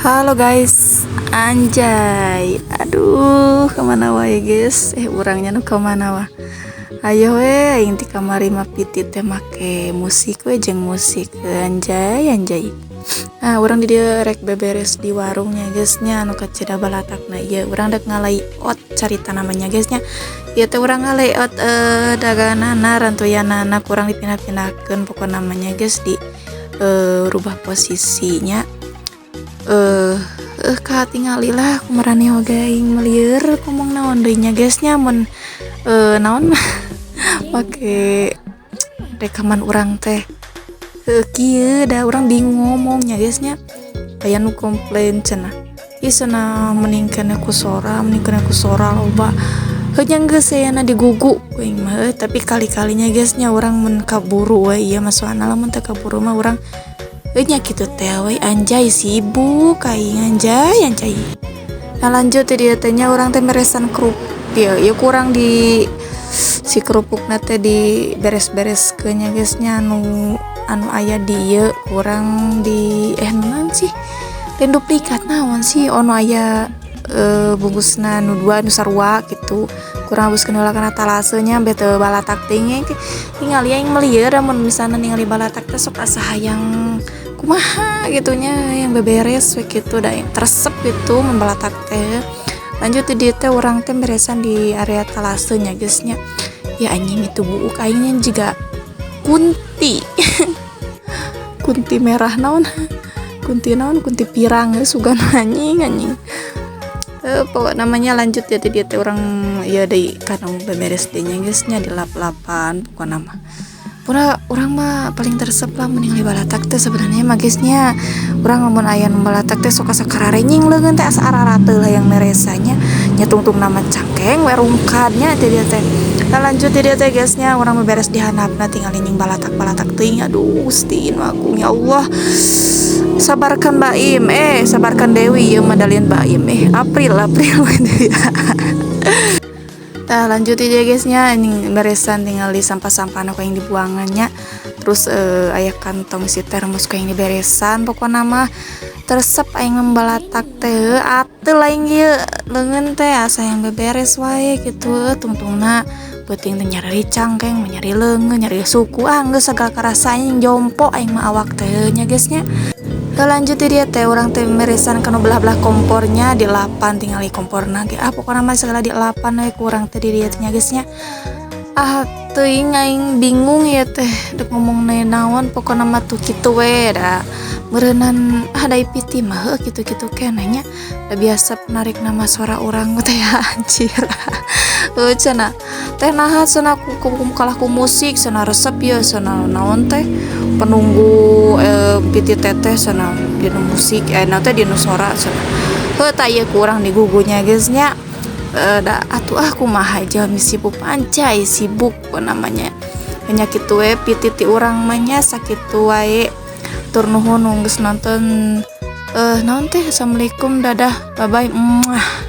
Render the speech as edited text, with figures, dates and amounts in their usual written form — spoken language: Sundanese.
Halo guys, anjay. Aduh, kemana wae, guys? Eh, urangnya nu kemana wah? Ayo we, aing ti kamari mah piti teh make musik we jeung musik, anjay, anjay. Nah, urang di dieu rek beberes di warungnya, guys, nya anu kacida balatakna ieu. Urang dek ngalayout carita namanya, guys, nya. Ieu teh urang ngalayout daganganana, rantoyanana kurang dipindah-pindahkeun pokok namanya, guys, di rubah posisinya. Katingali lah kumaraneh oge aing melieur ngomong naon deui nya, guys, nya mun naon mah make rekaman urang teh heuh kieu da urang bingung ngomongnya, guys, nya. Aya nu komplain cenah, "Ih, cenah mending keneh ku sora, mending keneh ku sora loba." Heuh nya geus ayana digugu ku aing mah tapi kali-kalinya, guys, nya urang mun kaburu we ieu mah, soalna lamun teu kaburu mah urang heuh nya kitu teh we, anjay, sibuk aing, anjay, anjay. Nah, lanjut di dieu teh nya urang teh meresan kerupuk ieu, ieu kurang di si kerupukna teh di beres-bereskeun nya, guys, nya, anu anu aya di ieu kurang di naon sih, lain duplikat, naon sih, anu aya bungkusna nu dua nu sarua gitu, kurang hapuskeun heula kana talase nya beh teu balatak teuing. Tingali aing melieur mun misalna ningali balatak teh sok asa hayang kumaha gitu nya, yang beberes we kitu da teu resep gitu mun balatak teh. Lanjut di dieu teh urang teh beresan di area talase nya, guys, nya. Ya anjing, itu buuk aing jiga kunti, kunti merah, naon, kunti naon, kunti pirang sugan, anjing, anjing. Pokok namanya lanjut ya, di dieu teh urang ya deui kana beberes deui nya, guys, nya, dilap-lapan. Pokona mah pura urang mah paling teu resep lah ningali balatak teh sebenarnya mah, guys, nya. Urang lamun aya nu balatak teh sok asa kararenying leungeun teh, asa ararateuh hayang meresanya nya, tungtungna mah cangkeng we rungkadnya teh dieu teh. Nah, lanjut di dieu teh, guys, nya, urang beberes di handapna, tinggal nying balatak-balatak teuing. Aduh Gusti nu agung, ya Allah, sabarkan Baim, sabarkan Dewi ieu mah dalian Baim, April, April. Nah, lanjut aja, guys, nya, ini beresan tinggal di sampah-sampah ku yang dibuangannya. Terus aya kantong isi termos ku yang diberesan. Pokokna mah teu resep aing balatak teh, ateul aing ieu leungeun teh asa yang beberes wae gitu, tungtungna peuting teh nyari cangkeng, nyari leungeun, nyari suku, ah geus sagala karasa aing, jompo aing mah awak teh nya, guys, nya. Lanjut di dieu teh urang teh meresan kana belah-belah kompornya, dilapan tinggali komporna ge. Ah, pokokna mah segala dilapan we ku urang teh di dieu teh nya, guys, nya. Ah, teuing aing bingung ya teh dek ngomong naon, pokokna mah tuh kitu we da meureunan. Ah, da piti mah heuh kitu-kitu keneh nya, da biasa penarik nama suara urang teh ya, anjir. Heuh cenah teh, naha cenah ku kalah ku musik cenah, resep ya cenah, naon teh penunggu piti teteh cenah dina musik, naon teh dina sora cenah. Heuh tah ieu ku urang digugunya, guys, nya. Da atuh ah kumaha jalmi sibuk, anjay, sibuk namanya nya kitu we piti ti urang mah nya, sakitu wae. Tur nuhun nu geus nonton. Naon teh, assalamualaikum, dadah, bye bye, muah.